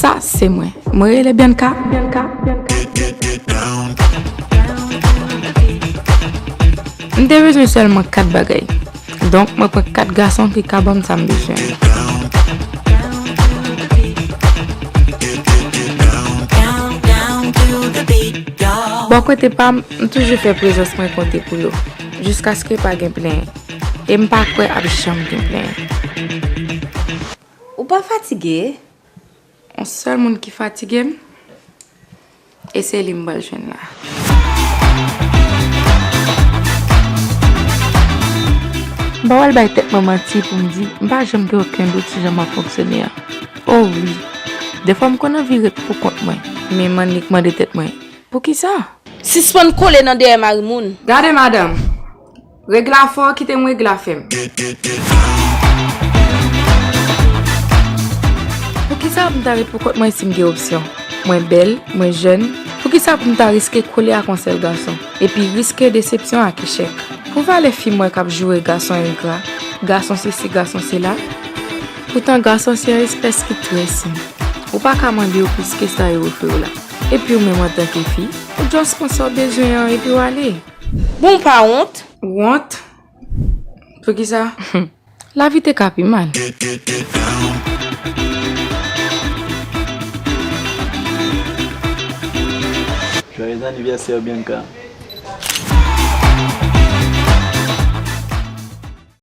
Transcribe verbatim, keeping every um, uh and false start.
Sa se mwen. Mwen rele Bianca. M te bezwen sèlman kat bagay. Donk, mwen pran kat gason ki ka ban m sa m bezwen. Bò kote pa m, m toujou fè prezans mwen konte pou yo, jiskaske pa gen plenyen. E m pa kwè ap janm gen plenyen. Ou pa fatige? Yon sèl moun ki fatige m, e se li m pral jwenn la. M pa pral bay tèt mwen manti pou m di, m pa janm gen okenn dout sou jan m ap fonksyone an. O wi, defwa m konn anvi ret pou kont mwen, men m annik mande tèt mwen, poukisa? Sispann kole nan dèyè mari moun. Gade madanm, regle afè w, kite m regle afè m. Poukisa pou m ta ret pou kont mwen si m gen opsyon? Mwen bèl, mwen jèn. Poukisa pou m ta riske kole ak yon sèl gason, epi riske desepsyon ak echèk? Pou valè fi m wè k ap joure gason engra, gason sesi, gason sela. Poutan gason se yon espès ki trè senp. Ou pa ka mande yo plis ke sa yo ofri w la. Epi ou menm antanke fi, ou just pran sa w bezwen an epi w ale. Bon, ou pa wont? Wont? Poukisa? Lavi te ka pi mal. Joyeux anniversaire, Bianca.